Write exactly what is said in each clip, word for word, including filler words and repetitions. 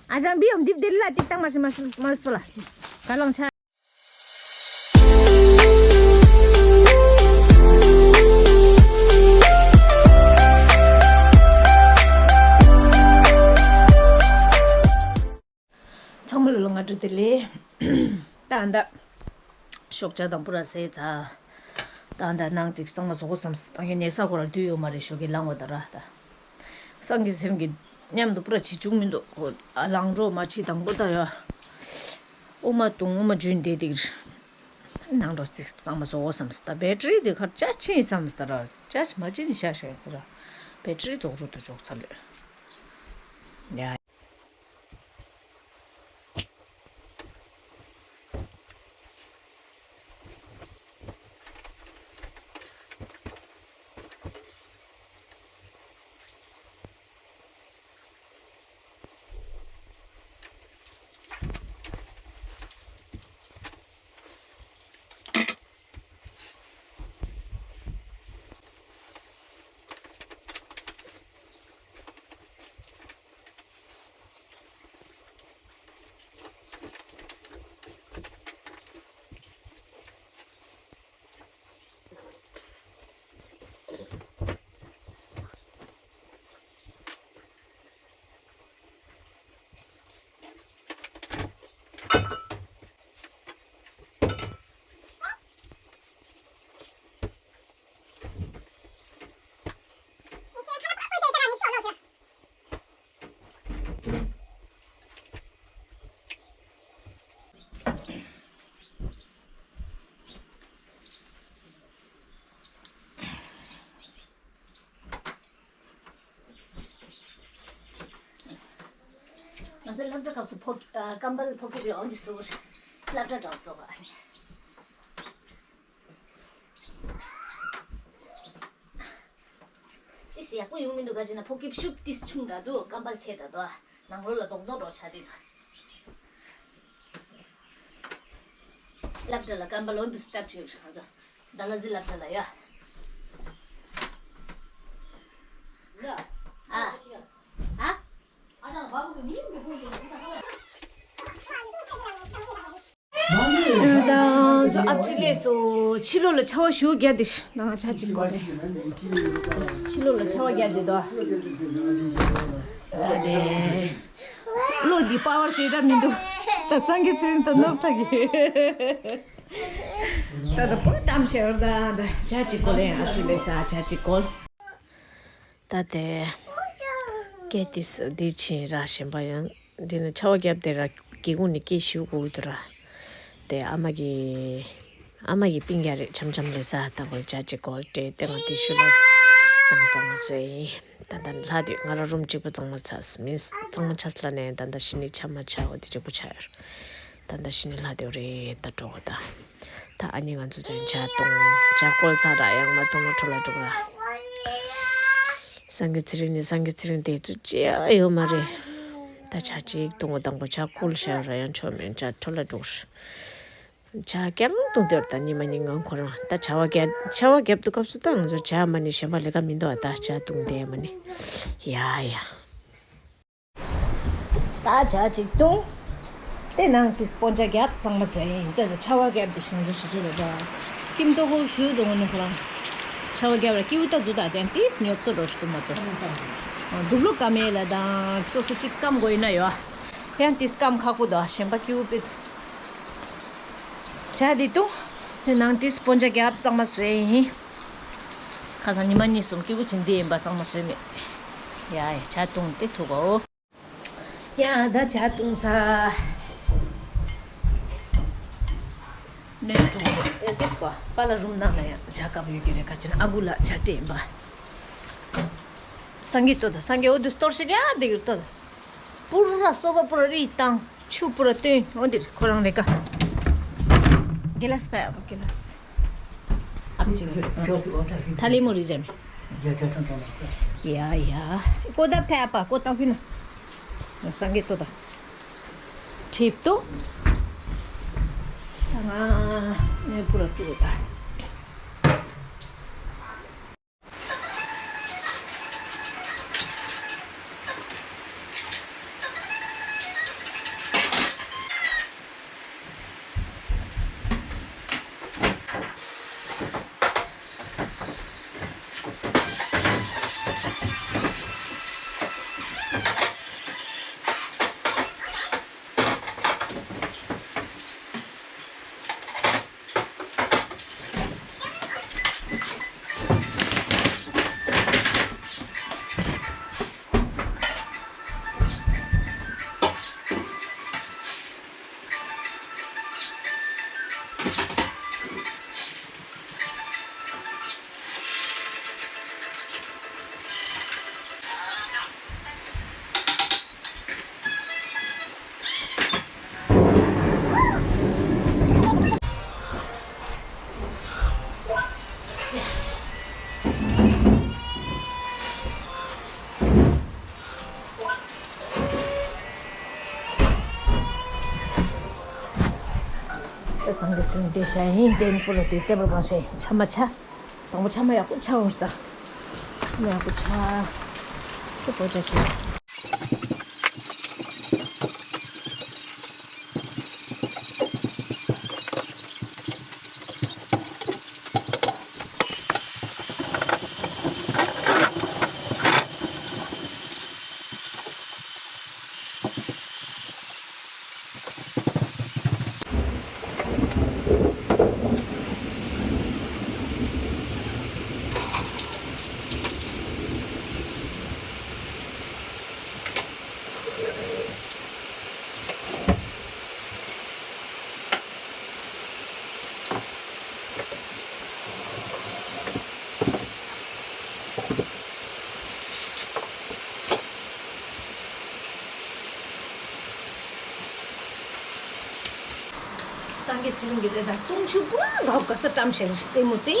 ཨ་ཅང་བི་ཡོམ་འདིབ་དེ་ལ་ཏིག་ཏག་མ་ཤི་མ་ཤི་མ་སོ་ལ། ག་ལང་ཆ། ཚང་མ་ལ་ལོ་ང་དྲུག་དེ་ལས། ད་ཨ་ད། ཤོག་ཆ་དང་པུ་ར་ཟས་ཚ། ད་ཨ་ད་ནང་ཅིག་གཙང་མ་བཟོ་གོ་བསམ་སི་ད་ངས་ཉལ་ས་ཁོ་ར་དུས་ཡོད་མ་རེད། ཞོགས་ཀས་ལངས་བ་ད་ར་ད། སང་གི་སེམས་ཀྱི་མཉམ་དུ་པུ་ར་བྱེད་བཅུག་མི་འདུག་ཁོ་ཨ་ལངས་རོགས་མ་བྱེད་དང་པོ་ད་ཡ། དབུ་མ་བརྡུང་དབུ་མ་འཇུས་འདེད་དེ་གི་རེད། ནང་འགྲོ་ཅིག་གཙང་མ་བཟོ་གོ་བསམ་སི་ད་བེ་ཊི་རི་དེ་ཁར་ཅ་ཆེན་བསམ་སི་ད་ར་ཅ་མ་ཆེན་ཤ་ཤ་ཡིན་སི་ར། བེ་ཊི་རི་རྫོགས་རུ་དུ་འཇོག་ཚར་ལོས། ཡ། ང་ཚོ་སློབ་གྲྭ་སྐབས་སུ་ཕོ་ཨ་ཀམ་པལ་ཕོ་ཁེ་རེ་འོང་གི་སུ་སློབ་གྲྭ་འགྲོ་སོ་བ། ཏིས་ཡག་པོ་ཡོང་མི་འདུག་ག་ཅི་ན་ཕོ་ཁེ་ཤུབ་ཏིས་ཆུང་དྲགས་འདུག་ཀམ་པལ་ཆེ་དྲགས་འདུག་ནང་ལོགས་ལ་རྡོག་རྡོག་འགྲོ་ཆ་དེ་དང་། སློབ་གྲྭ་ལ་ཀམ་པལ་ལོན་དུ་སྟབས་ཆེ་བ་ང་ཚོ་ཌལ་ཧོ་ཟི་སློབ་གྲྭ་ལ་ཡ། ཨ། ཨ། ཨ་ཅང་བ་བུ་གི་མིང་གི་ཁུངས་སུ་ད་ཨ་ཅི་ལས་སོ་ཕྱི་ལོགས་ལ་ཆར་པ་ཞུ་རྒྱག་དེ་ཤི་ནང་ཆ་གཅིག་གོ་རེད། ཕྱི་ལོགས་ལ་ཆར་པ་རྒྱག་དེ་དོ། ད་དེ། བློ་འདི་པ་ཝར་ཞེ་དྲག་མི་འདུག་ད་སང་གི་ཚེ་རིང་ད་ནོར་ཁྲག་གི། ད་ད་པོ་ཏམ་ཤེ་བར་ད་ད་ཆ་གཅིག་གོ་ལེ་ཨ་ཅི་ལེ་ས་ཆ་གཅིག་གོ། ད་དེ། སྐད་དེ་ས་འདི་ཕྱིན་ར་གཞན་པ་ཡང་འདི་ནི་ཆར་པ་བརྒྱབ་དེ་ར་སྒེའུ་ཁུང་ནས་སྐད་ཞུ་དགོས་འདུག་ར། དེ་ཨ་མ་གི། ཨ་མ་གི་པིང་ཡ་རེད་འཆམ་འཆམ་ལས་ས་ད་གོ་ལ་ཆ་གཅིག་གོ་ལ་སྤྲད་དེ་ང་དེ་ཤུ་ལ་ནང་གཙང་མ་བཟོས་ཡིན། ད་ལྟ་ལྷ་དེ་ང་ར་རུམ་གཅིག་པོ་གཙང་མ་ཆགས་མིན་གཙང་མ་ཆགས་ལ་ནས་ད་ལྟ་ཤི་ནི་ཆ་མ་ཆགས་འོ་དེ་གཅིག་པོ་ཆགས་ཡོད། ད་ལྟ་ཤི་ནི་ལྷ་དེ་རེད་ད་འགྲོ་གོ་ད། ད་ཨ་ནི་ང་ཚོ་དོན་ཇ་བཏུང་ཇ་བསྐོལ་ཚར་ར་ཡང་མ་བཏུང་ན་འཕྲོ་ལ་འགྲོ་ག་ར། སང་གི་ཚེ་རིང་ནི་སང་གི་ཚེ་རིང་དེ་ཚོ་ཅི་ཡང་ཡོད་མ་རེད། ད་ཇ་གཅིག་བཏུང་བ་དང་པོ་ཇ་ཁུལ་ཤར་ར་ཡང་ཆོ་མེད་ཇ་འཕྲོ་ལ་འགྲོ་ག་ར། ཇ་རྐྱང་བཏུང་དེར་ད་ཉི་མ་ཉིན་ངང་ཁོ་རང་ད་ཆར་པ་བརྒྱབ་ཆར་པ་བརྒྱབ་དུས་སྐབས་སུ་ད་ང་ཚོ་ཇ་མ་ནི་གཞན་པ་ལས་ཀ་མི་འདུག་ཨ་ད་ཇ་བཏུང་དེ་མ་ནི་ཡ་ཡ། ད་ཇ་གཅིག་བཏུང་། དེ་ནང་གི་སྤོན་ཆ་རྒྱབ་གཙང་མ་བཟོས་ཡིན་ད་ཆར་པ་བརྒྱབ་དེ་ཞང་ཚོ་ཞུ་ཚོད་རེད་ད། ཀིམ་ཏོ་ཧོ་ཞུ་དུ་ངོ་ནི་ཁོ་རང་ཆར་པ་བརྒྱབ་ལ་ཀིའུ་ད་དུ་ད་དེན་ཏིས་ཉོབ་ཏོ་འགྲོ་ཞུ་དུ་མ་ཏོ། དུག་ལུག་ཀ་མེ་ལ་དང་སོ་སོ་གཅིག་སྐམ་དགོས་ཡིན་ན་ཡོད། ཡང་ཏིས་སྐམ་ཁག་པོ་དོ་གཞན་པ་ཀིའུ་པེ་དུ། ཇ་འདི་བཏུང་། དེ་ནང་ཏིས་སྤོན་ཆ་རྒྱབ་གཙང་མ་བཟོས་ཡིན། ཁ་སང་ཉི་མ་གཉིས་གསུམ་སྐྱིད་པོ་བྱིན་དེ་ཡིན་པ་གཙང་མ་བཟོས་མེད། ཡ་ཡ་ཇ་བཏུང་སྟེ་ཐུག་གོ། ཡ་ད་ཇ་བཏུང་ཚར། ནས་བཏུང་གོ་ཨེ་ཏིས་གོ་པ་ལ་རུམ་ནང་ལ་ཡང་ཇ་ཀབ་ཡོད་ཀྱི་རེད་ཁ་ཅིན་ཨ་གུ་ལ་ཇ་སྤྲད་ཡིན་པ། སང་གི་ལྟོས་དང་སང་གི་འོ་དུ་གཏོར་ཤིག་ཡ་འདི་གི་ལྟོས་དང་། པུ་ར་སོ་པ་པུ་ར་རི་བཏང་། ཆུ་པུ་ར་བཏོན། འོ་འདིར་ཁོ་རང་རེ་ཀ་གི་ལ་སི་ཕ་ཡ་གི་ལ་སི། ཨ་ཅི་ཐ་ལི་མོ་རི་ཇམ་ཡ་ཡ། ཀོ་ཏབ་ཐ་ཡ་པ་ཀོ་ཏབ་ཧི་ན། སང་གི་ལྟོས་དང་། ཁྲིབ་ཏོ། ང་ནས་པུ་ར་བཅུག་ད། དེ་ཤ་ཡིན་དེ་ནི་པོ་ལོ་དེ་ཏེ་བར་གང་ཤེས་ཆ་མ་ཆ། དང་པོ་ཆ་མ་ཡག་པོ་ཆ་འོང་ཤི་ད། ཆ་མ་ཡག་པོ་ཆ། ཁོ་པོ་ཆ་ཤེས། སངས་རྒྱས་ཚེ་རིང་གི་ལས་དང་བཏུང་ཆུ་པོ་ག་ག་ས་བཀྲམ་བཞག་རྩེ་མོ་རྩེ།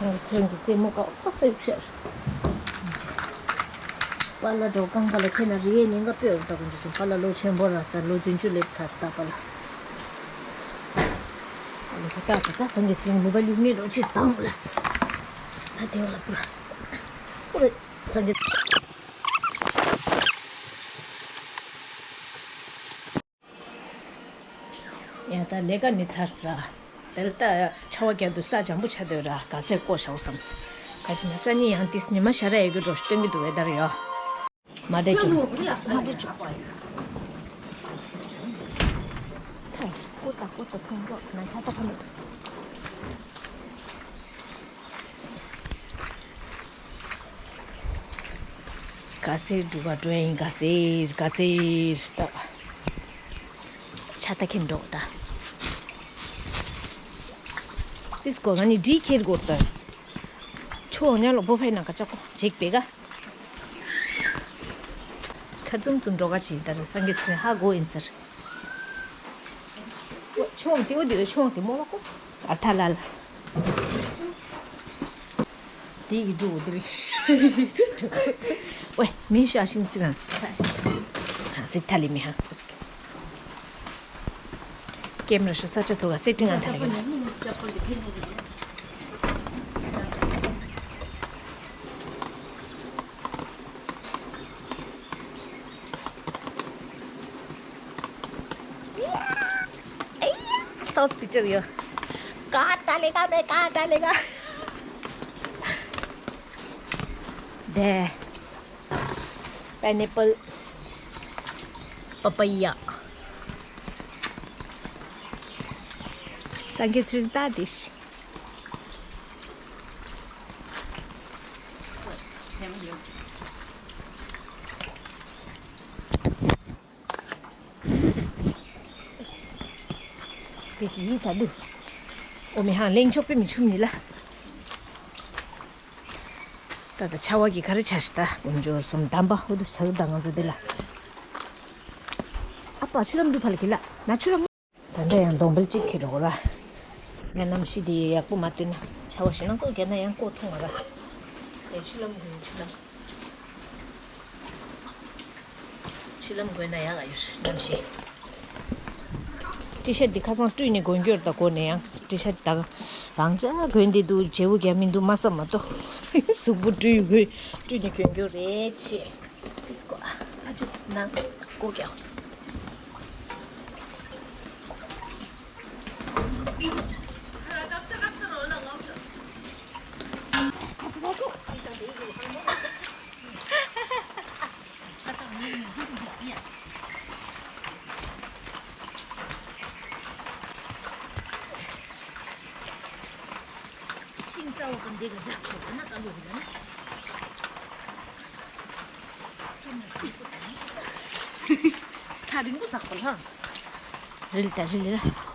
སངས་རྒྱས་ཚེ་རིང་གི་རྩེད་མོ་ཀ་ཀ་ས་ཡུག་ཤར། པཱ་ལགས་འགྲོ་གང་ག་ལ་ཁྱེད་ན་རི་ཡའི་ཉེན་ཁ་སྤྲོད་རུ་ད་གོ་འདུག་སོང་པཱ་ལགས་ལོ་ཆེན་པོ་ར་ས་ལོ་བདུན་ཅུ་སླེབས་ཚར་ད་པཱ་ལགས། ཨ་ལེ་ཁ་ཏག་ཏག་སངས་རྒྱས་ཚེ་རིང་མོ་བ་ལུག་ངེད་རོགས་ཆེ་སྟངས་ལ་ས། ད་དེ་བ་ལ་པུ་ར། པུ་ར་སངས་རྒྱས། ཡ་ད་ལས་ཀ་ནི་ཚར་སི་ར། དེ་ལ་ད་ཆར་པ་བརྒྱབ་འདུག་ས་འཇམ་པོ་ཆགས་འདུག་ར་ག་ཚད་བཀོག་བཞག་བསམ་སི། ག་ཅི་ན་སང་ཉིན་ཡང་ཏིས་ཉི་མ་ཤར་ཡོད་གི་འགྲོ་སྟོན་གི་འདུག་བས་ད་ར་ཡོ། མ་འདྲེ་ཅུ། མ་འདྲེ་ཅུ། ཐང་ཀོ་ཏ་ཀོ་ཏ་ཐོན་འགྲོ་ན་ཆ་ཏ་ཁ་མི་འདུག་ག་སེར་འབྲུག་ག་འགྲོ་ཡིན་ག་སེར་ག་སེར་ལྟ། ཆ་ད་ཁེམ་འགྲོ་ད། ཏིས་གོ་ང་ནི་འདྲིས་ཁེར་གོ་ད། ཆོ་ཉ་ལོ་བོ་ཕའི་ན་ག་ཅག་གོ་ཅེག་པེ་ག་ཁ་ཙུམ་ཙུམ་འགྲོ་ག་ཅི་ད་རེ་སངས་རྒྱས་ཚེ་རིང་ཧ་གོ་ཡིན་ཟེར། ཆོང་དེ་འོ་དེ་ཆོང་དེ་མོ་ལ་ཀོ། ཨ་ཐ་ལ་ལ། དེ་གི་འགྲོ་འོ་དེ་རེད། ཝེ་མི་ཤ་ཤིན་ཙི་རང་། ཧ་སི་ཐ་ལི་མི་ཧ། ཀེམ་ར་ཤོ་ས་ཆ་ཐོ་ག་སེ་ཏིང་ཨན་ཐ་ལི་གི་ན། Soft picture yo. Kaat डालेगा मैं, काट डालेगा। दे। Pineapple, papaya. Sangit sing tadish. བེ་ཅི་ཡི་ད་དུ། ཨོ་མི་ཧང་ལེང་ཆོག་པེ་མི་ཆུམ་ནི་ལ། ད་ད་ཆ་བ་གི་ག་རེ་ཆ་ཤི་ད་དཀོན་མཆོག་གསུམ་དམ་པ་ཧོ་དུ་ཆ་དུ་ད་ང་ཚོ་དེ་ལ། ཨ་པ་ཆུ་ལམ་དུ་ཕ་ལ་གི་ལ་ན་ཆུ་ལམ། ད་འདྲ་ཡང་སྡོང་འབུལ་གཅིག་ཁྱེར་རོགས་ར། ང་གནམ་གཤིས་དེ་ཡག་པོ་མ་བཏོན་ན་ཆ་བ་ཞིག་ན་ཚོ་རྒྱ་ན་ཡང་ཀོ་ཐུང་བ་ར། ཡ་ཆུ་ལམ་དགོས་ཆུ་ལམ། ལམ་དགོས་ན་ཡག་ལ་ཡོད་ནམ་ཞེས། ཏི་ཤར་འདི་ཁ་སང་བཀྲུས་ནས་གོན་རྒྱུར་ད་གོ་ནས་ཡང་ཏི་ཤར་ད་རང་ཅག་གོན་འདི་འདུག་བརྗེ་བོ་རྒྱག་མི་འདུག་མ་བསམ་མ་གཏོགས། གཟུགས་པོ་བཀྲུས་གོན་བཀྲུས་ནས་གོན་རྒྱུ་རེད་ཆེ། ཨ་ཅོ་ནང་སྒོ་རྒྱག་ཤིང་རྩ་བ་དང་འདི་ག་འཇག་ཆོག་པ་ན་དཀའ་ལས་རེད་ན། ཁྲ་རིང་པོ་ཟག་པ་ལ། རིལ་ད་རིལ་ལ།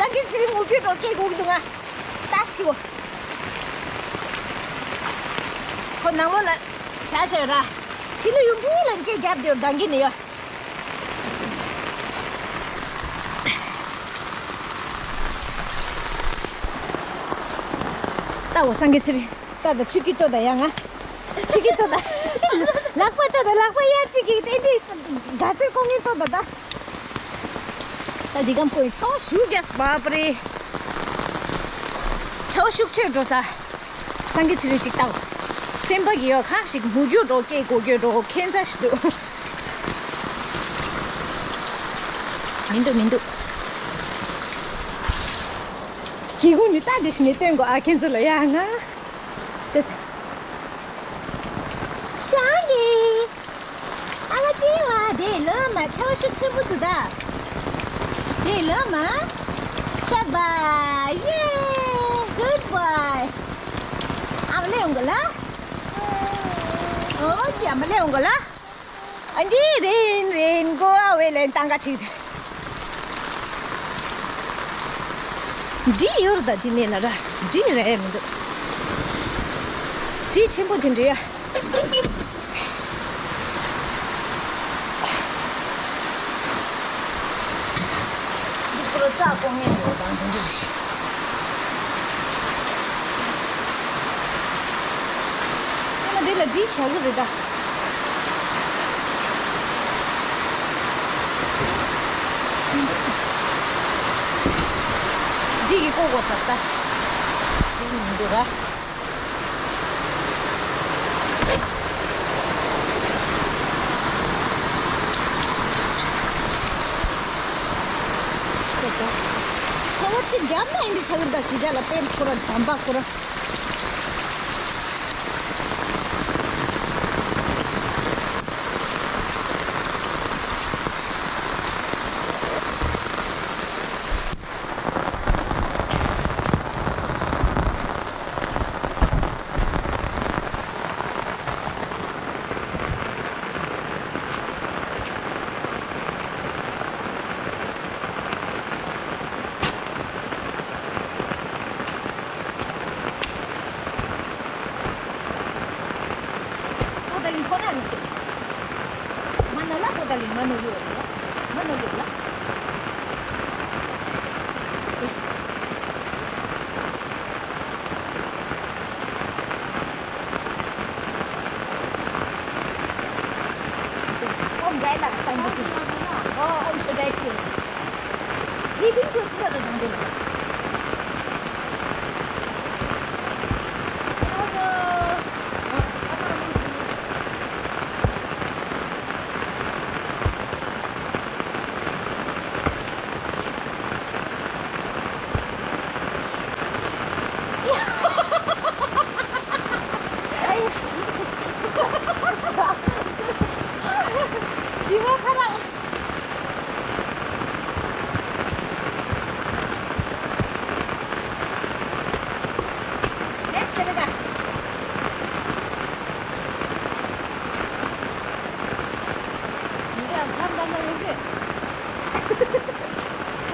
སངས་རྒྱས་ཚེ་རིང་མུ་ཁྱུད་འགྲོ་སྐད་གོ་གི་འདུག་ང་། ལྟ་ཞིག་གོ། ཁོ་ནང་ལོགས་ལ་བཞག་བཞག་ཡོད་ར། ཕྱི་ལོགས་ཡོང་དུས་ལ་སྐད་རྒྱབ་བསྡད་ཡོད་འདང་གི་ནི་ཡོད། ལྟ་འོ་སངས་རྒྱས་ཚེ་རིང་། ལྟ་ད་ཆུ་ཁྱི་ལྟོ་ད་ཡ་ང་། ཆུ་ཁྱི་ལྟོ་ད། ལག་པ་ལྟོ་ད་ལག་པ་ཡར་གཅིག་གིས་ཏན་ཏན་དགའ་སེར་ཁོང་གིས་ལྟོ་ད་ད། ད་འདི་གམ་ཁོས་ཆར་པ་ཤུགས་རྒྱག་སོང་བ་པ་རེད། ཆར་པ་ཤུགས་ཆེ་འགྲོ་ས། སངས་རྒྱས་ཚེ་རིང་ཅིག་ལྟ་འོ། སེམས་པ་གི་ཡོད་ཁ་ཞིག་མུ་རྒྱུ་འགྲོ་སྐད་གོ་རྒྱུ་འགྲོ་ཁྱད་མཚར་ཞིག་འདུག་མི་འདུག་མི་འདུག་སྒེའུ་ཁུང་ནས་ལྟ་དེ་ཞིག་ངས་སྟོན་དགོས་ཨ། ཁྱེད་ཚོ་ལ་ཡ་ང་། ཤང་གི། ཨ་ང་ཅི་བ་དེ་ལོ་མ་ཆ་བ་ཤུགས་ཆེན་པོ་འདུག་ད། དེ་ལོ་མ། ཤ་བ། ཡེ། Good boy། ཨ་མ་ལེ་ཡོང་གི་ལ། ཨོ་ཅི་ཨ་མ་ལེ་ཡོང་གི་ལ། ཨ་འདི་རིན་རིན་གོ་ཨ་བེ་ལེན་ཏང་ག་ཅིག་འདི་ཡོར་ད་འདི་ནས་ལ་ར་འདི་རེད་མི་འདུག་འདི་ཆེན་པོ་དེ་འདྲ་ཡ། འདི་ཁོ་ར་རྩ་ཀོང་ངན་འགྲོ་དང་དེ་འདྲ་རེད། ཨ་མ་འདི་ལ་འདི་བྱ་གི་རེད་ད། འདི་ཡི་ཀོ་ཀོ་ས་ད། འདི་མི་འདུག་ར། ཚ་བ་གཅིག་བརྒྱབ་ན་ཡིན་འདི་ཆ་གི་ད་ཞི་ཅ་ལ་པེན་ཁོ་ར་དམ་པ་ཁོ་ར། ཁོ་ད་ལིང་ཁོ་ན་ནི། མ་ན་ལ་ཁོ་ད་ལིང་མ་ན་ཡོད་ལ། མ་ན་ཡོད་ལ། ཨོ་འགའི་ལ་སང་གི་ཅི། ཨོ་ཨོ་ཤོ་ཌའི་ཆི། ཞི་ཕིང་ཁྱོད་ཅི་ལ་རུ་སྦྱོང་དེ་ལ།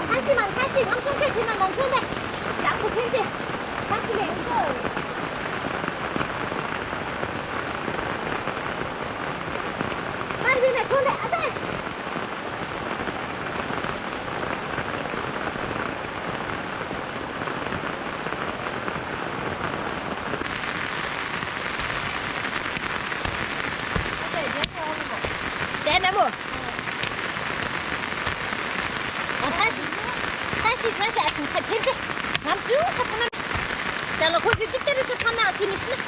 ཁ་ཤི་མ་ཁ་ཤི་ང་སོང་ཁྱེད་དེ་ན་ལམ་ཆུང་དེ་ལམ་ཁུ་ཐེན་དེ་ཁ་ཤི་ལེ། མར་བི་ན་ཆུང་དེ་ཨ་ཏེ། དེ་ན་མོ། ཨ་ཁ་ཤི། ཁ་ཤི་ཁ་ཤི་ཨ་ཤིང་ཁ་ཐེན་ཏེ། ང་སུ་ཁ་ཐ་ན། ཅ་ལ་ཁོ་ཚོས་ཏིག་ཏ་རི་ཤ་ཐ་ན་སི་མི་ཤི་ན།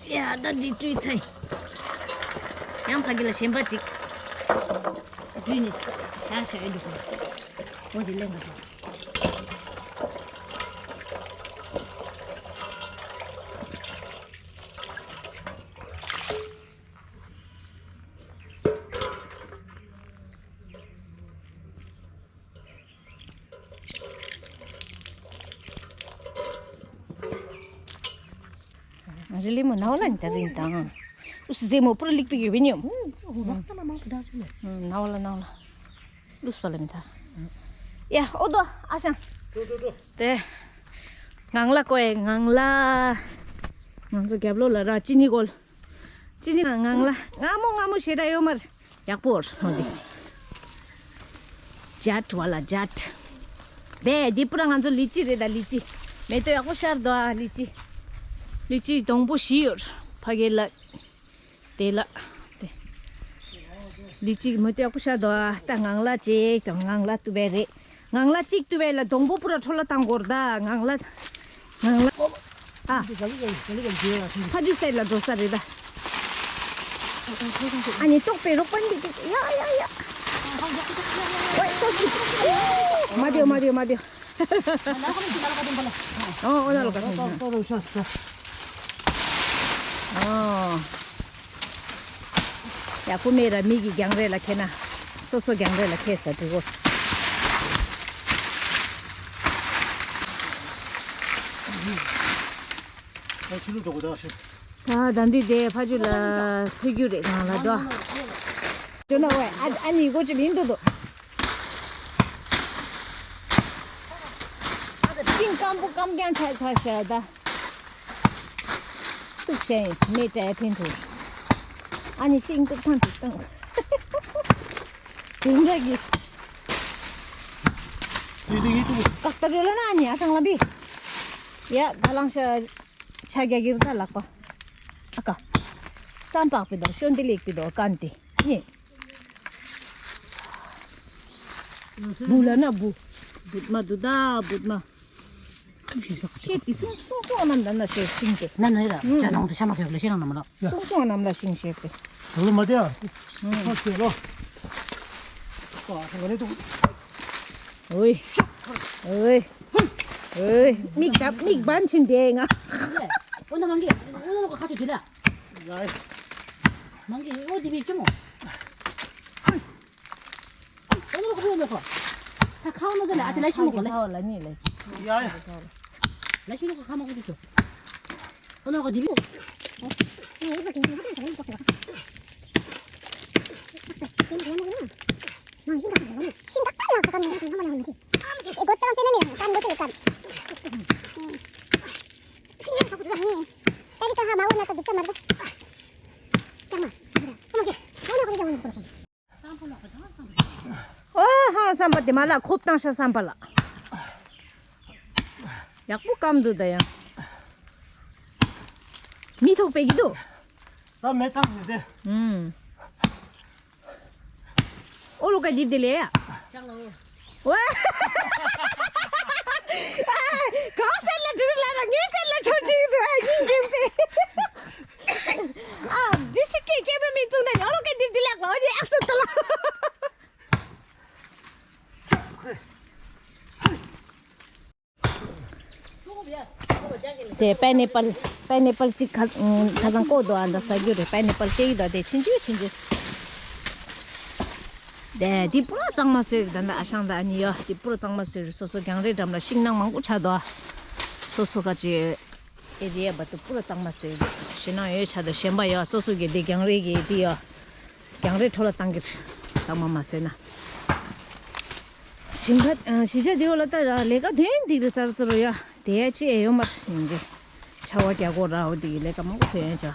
ཡ་ད་འདི་བཀྲུས་ཚར། ཡང་ཕ་གི་ལ་གཞན་པ་ཅིག་བཀྲུས་ནས་བཞག་བཞག་ཡོད་འདུག་གོ། འོ་དེ་ལེན་དགོས་འདུག་རི་ལི་མོ་ནའོ་ལ་ནི་ད་རིང་དང་། ཨུ་སུ་ཟེ་མོ་པུ་ར་ལིག་པི་ཡོད་བི་ཉོ། ནའོ་ལ་ནའོ་ལ། ལུས་པ་ལ་མི་ད། ཡ་ཨོ་དོ་ཨ་ཤང་། ཏེ། ངང་ལ་ཀོ་ཨེ་ངང་ལ། ང་ཚོ་རྒྱབ་ལོགས་ལ་ར་ཅི་ནི་གོལ། ཅི་ནི་ངང་ལ་སྔ་མོ་སྔ་མོ་ཞེ་དྲག་ཡོད་མར། ཡག་པོ་རེད་འོ་དེ། ཇད་བ་ལ་ཇད། དེ་འདི་པུ་ར་ང་ཚོ་ལི་ཅི་རེད་ད་ལི་ཅི། མེ་ཏོག་ཡག་པོ་ཤར་འདུག་ཨ་ལི་ཅི། ལི་ཅི་སྡོང་པོ་བཞི་ཡོད། ཕ་གི་ལ། དེ་ལ། དེ། ལི་ཅི་མེ་ཏོག་ཡག་པོ་ཤར་འདུག་ཨ་ད་ངང་ལ་ཅིག་དང་ངང་ལ་ཏུ་བེ་རེད། ངང་ལ་གཅིག་ཏུ་བས་ལ་སྡོང་པོ་པུ་ར་འཕྲོ་ལ་བཏང་དགོས་ར་ད་ངང་ལ། ངང་ལ། ཨ། ཕ་ཇུ་སའི་ལ་འགྲོ་ས་རེད་ད། ཨ་ནི་ཏོག་པའི་རོགས་པ་འདི་ཡ་ཡ་ཡ། ཨོའི་ཏོག་པའི། མ་དེའོ་མ་དེའོ་མ་དེའོ། ཨོ་ཨོ་ན་ལོ་ཀ་ཤང་། ཨོ། ཡ་ཀུ་མེ་ར་མི་གི་རྒྱང་རེ་ལ་ཁེ་ན། སོ་སོ་རྒྱང་རེ་ལ་ཁེ་ས་དུ་གོ། ད་ད་འདི་དེ་ཕ་ཇུ་ལ་ཚོད་རྒྱུ་རེད་ང་ལ་དོ། ཇོ་ན་ཝེ་ཨ་ཨ་ནི་གོ་ཅི་ལིན་དུ་དོ། ཤིང་སྐམ་པོ་སྐམ་རྐྱང་ཆགས་ཚར་ཤག་ད། ཏུག་ཤ་ཡིན་མེ་ཏྲའི་ཕན་ཐོགས། ཨ་ནི་ཤིང་ཏུག་ཐང་ཅིག་བཏང་། དེ་འདྲ་གི། དེ་དེ་ཡིན་ཏུ། ཀག་ཏ་རེ་ལ་ན་ཨ་ནི་ཨ་ཐང་ལ་བི། ཡ་ད་ལང་ཤ་ཆ་རྒྱ་གིར་ད་ལག་པ། ཨ་ཀ། སམ་པག་པི་དོ་ཤོན་ཏི་ལེག་པི་དོ་ཀན་ཏི། ནི། བུ་ལ་ན་བུ། བུད་མ་དུ་ད་བུད་མ། ཤེས་ཏི་སུང་སུང་སུང་ནམ་ད་ན་ཤེས་ཤིང་ཏེ། ན་ན་ཡ་ཇ་ནང་དུ་ཤ་མ་ཁེ་ལ་ཤེས་ནང་ན་མ་ལ། སུང་སུང་ནམ་ལ་ཤིང་ཤེས་ཏེ། ད་ལོ་མ་དེ་ཡ། ཧ་ཤེས་ལོ། ཨོའི། ཨོའི། ཨོའི། མིག་ད་མིག་བན་ཆིན་དེ་ང་། འོ་ན་མང་གི་འོ་ན་ལོ་ཁ་ཆུ་དེ་ལ། མང་གི་འོ་དེ་བི་ཅུ་མོ། ཨོ་ནོ་ཁོ་ནོ་ཁོ། ད་ཁ་ནོ་ཟེར་ལ་ཨ་ཏི་ལ་ཤི་ནོ་ཁོ་ལ། ལ་ཉི་ལ། ཡ་ཡ། ལ་ཤི་ནོ་ཁོ་ཁ་མ་ཁོ་ཅི་ཆོ། ཨོ་ནོ་ཁོ་དི་བི། ཨོ་ཧང་བསམ་པ་དེ་མ་ལ་ཁོབ་བཏང་ཤ་བསམ་པ་ལ། ཡག་པོ་སྐམ་འདུག་ད་ཡང་། མི་ཐོག་པའི་གི་འདུག་ད་མེ་ཐང་ཡོད་དེ། ཨུམ། ཨོ་ལོ་ཀ་འདི་བདེ་ལེ་ཡ། ཅང་ལ་ཨོ། ཝ། གང་སེར་ལ་འགྲུལ་ལ་ར་ངའི་སེར་ལ་ཆོ་ཅིག་འདུག་ཨ་ཡིན་འགྲུལ་ཏེ། ཨ། འདི་ཞིག་གི་ཀེ་མེ་མི་བཙུགས་ན་ཨོ་ལོ་ཀ་འདི་བདེ་ལེགས་ལ་ཨོ་ཡེ་ཨག་སུ་ཏུ་ལ། དེ་པའི་ནེ་པལ། པའི་ནེ་པལ་གཅིག་ཁ་ཁ་སང་བཀོག་འདུག་ཨ་ད་ཟ་རྒྱུ་རེད། པའི་ནེ་པལ་སྐྱེ་ཡི་ད་དེ་ཆུང་ཆུང་ཆུང་ཆུང་། དེ་དེ་པུ་ར་གཙང་མ་བཟོས་རེད། ད་ད་ཨ་ཞང་ད་ཨ་ནི་ཡོ་དེ་པུ་ར་གཙང་མ་བཟོས་རེད། སོ་སོ་རྒྱང་རེད་འགྲམ་ལ་ཤིང་ནགས་མང་པོ་ཆགས་འདུག་ཨ། སོ་སོ་ག་ཅི་ཨེ་རི་ཡ་བ་དུ་པུ་ར་གཙང་མ་བཟོས་རེད། ཞེད་སྣང་ཡོད་ཆགས་འདུག་གཞན་པ་ཡོ་སོ་སོ་གི་དེ་རྒྱང་རེད་གི་དེ་ཡོ། རྒྱང་རེད་འཕྲོ་ལ་བཏང་གི་རེད། གཙང་མ་མ་བཟོས་ན། ཞིང་ཁ་ཨ་གཞིས་ཆགས་འདི་འོག་ལ་ལྟ་ར་ལས་ཀ་དེ་འདི་རུ་ཙར་ཙོ་རུ་ཡ་དེ་ཡ་ཅི་ཨེ་ཡོད་མ་རེད་ཡིན་གྱི། ཆར་པ་རྒྱག་གོ་ར་འོ་འདི་གི་ལས་ཀ་མང་པོ་ཐོན་ཡོད་ཅག་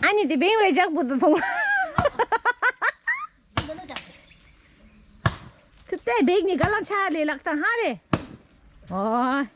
ཨ་ནི་དེ་བེང་བའི་ཇག་པུ་ཏུ་ཐོང་། ཁུ་ཏའི་བེང་ནི་ག་ལ་ཆ་ལེ་ལག་ཏང་ཧ་རེ། ཨོ།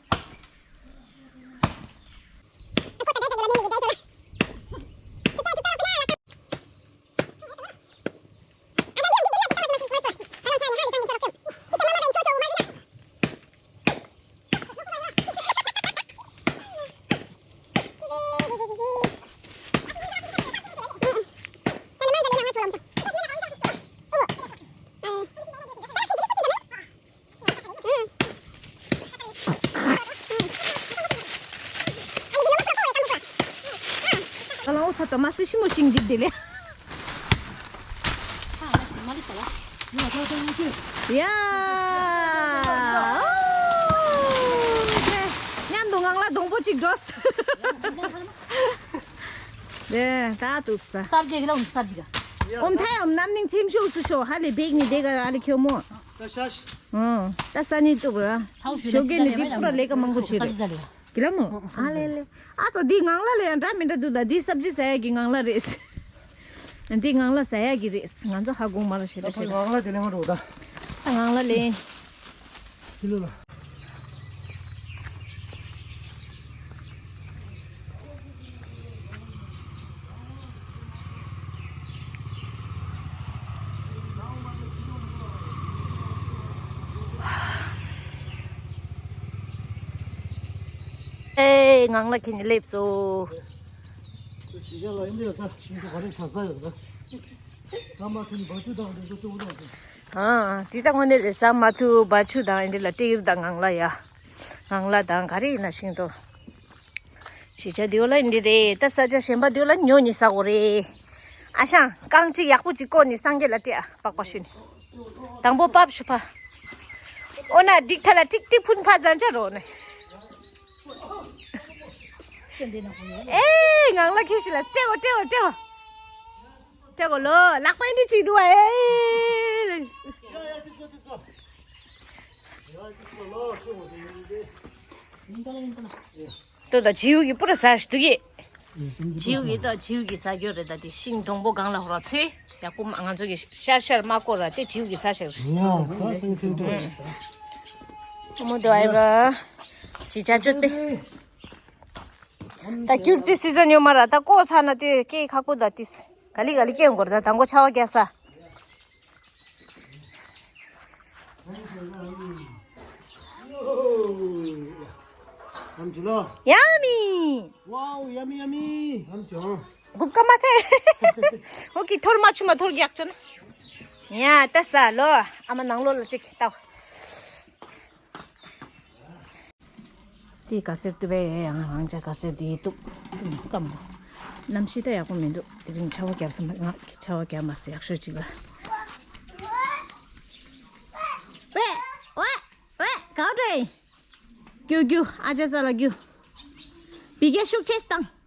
ཨ་ལའོ་ཚ་ཏོ་མ་སི་ཤི་མོ་ཤིང་འདི་བདེ་ལེ། ཡ། ཁོ་གཅིག་འགྲོ། དེ་ད་དུག་ས། སབ་ཇེ་གི་ལ་འོང་སབ་ཇེ་ག་ཨོམ་ཐའི་ཨོམ་རྣམ་སྨིན་ཚིམ་ཤོག་སུ་ཤོག་ཧ་ལས་བེག་ནི་དེ་ག་ཨ་ལི་ཁྱོ་མོ། ད་ཤ་ཤ། ཨོ། ད་ས་ནི་དུག་ར། ཞོགས་ཀས་ནི་དེ་པུ་ར་ལས་ཀ་མང་པོ་བྱེད་རེད། གི་ལ་མོ། ཨ་ལེ་ལེ། ཨ་ཙོ་འདི་ངང་ལ་ལས་ཡང་འདྲ་མི་འདྲ་འདུག་ད་འདི་སབ་ཇི་ཟ་ཡ་གི་ངང་ལ་རེད། འདི་ངང་ལ་ཟ་ཡ་གི་རེད། ང་ཚོ་ཧ་གོ་མ་ར་ཞེ་ད་ད་ཞེ་ད། ངང་ལ་དེ་ལས་མ་འགྲོ་ད། ད་ངང་ལ་ལས། ཕྱི་ལོ་ལ། ཨེ་ངང་ལ་ཁྱེར་ནས་སླེབས་སོ། ཤི་ཤ་ལ་ཡིན་འདི་ལ་ད་ཤིང་ཏོག་ག་རེ་ཟ་ས་ཡོད་ད། ས་མ་ཐུན་བ་ཆུ་དང་འདི་ཚོ་སྤྲོ་བོ་དང་། ཨ་འདི་ད་དངོས་གནས་རེད། ས་མ་ཐུ་བ་ཆུ་དང་འདི་ལ་སྤྲེའུ་དང་ངང་ལ་ཡ། ངང་ལ་དང་ག་རེ་ཡིན་ན་ཤིང་ཏོག་ཤི་ཤ་འདི་ལ་འདི་རེད། ད་ས་ཆ་གཞན་པ་འདི་ལ་ཉོ་ནི་ཟ་གོ་རེད། ཨ་ཞང་རྐང་གཅིག་ཡག་པོ་ཅིག་བསྐོར་ནི་སངས་རྒྱས་ལ་སྤྲད་ཨ་པགས་པ་ཞུ་ནི། དང་པོ་པབ་ཞུ་ཕ། ཨོ་ན་འགྲིག་ཐ་ལ་ཏིག་ཏིག་ཕུན་ཕ་ཟན་ཆ་རོ་ནི། ཨེ་ངང་ལ་ཁྱེར་ཤི་ལ་སྤྲེའུ་སྤྲེའུ་སྤྲེའུ། སྤྲེའུ་ལོ་ལག་པ་འདི་ཅིག་འདུག་ཨེ། ཏོ་ད་བྱིའུ་གི་པུ་ར་ཟ་ཞིག་འདུག་གི། བྱིའུ་གི་ད་བྱིའུ་གི་ཟ་རྒྱུ་རེད། ད་དེ་ཤིང་སྡོང་པོ་སྒང་ལ་ཧོ་ར་ཚོས་ཡག་པོ་མ་ང་ཚོ་གི་ཤར་ཤར་མ་བསྐོར་ར་དེ་བྱིའུ་གི་ཟ་ཞིག་རེད། ཡ་ད་སེང་སེང་ཏོ། ཁོ་མོ་དོ་ཨེ་བ། ཅི་ཆ་ཅོད་པེ། ད་སྐྱུར་རྩི་སི་ཛན་ཡོད་མ་ར་ད་བསྐོ་ཚར་ན་དེ་སྐྱེ་ཁག་པོ་ད་དེ་ག་ལི་ག་ལི་སྐྱེ་འགོར་ད་དང་གོ་ཆ་བ་རྒྱག་ས། Yummy! Wow, yummy, yummy! ཨམ་ཅོ། གུབ་ཀ་མ་ཐེ། ཨོ་ཀེ་ཐོར་མ་ཆུ་མ་ཐོར་རྒྱག་ཅོ་ན། ཡ་ད་ས་ལོ། ཨ་མ་ནང་ལོ་ལ་ཅིག་ལྟ། དེ་ག་སེར་དུ་བས་ཡང་རང་ཅག་ག་སེར་དེ་ཏུ་སྐམ་པོ། གནམ་གཤིས་ད་ཡག་པོ་མི་འདུག་དེ་རིང་ཆར་པ་བརྒྱབ་སོང་། ང་ཆར་པ་བརྒྱབ་མ་སོང་། ཡག་ཤོས་ཅིག་ལ། ཝེ་ཝེ་ཝེ་གའོ་ཏྲེ། རྒྱུ་རྒྱུ་ཨ་ཅག་ས་ལ་རྒྱུ། བི་གེ་ཤུགས་ཆེ་སྟངས།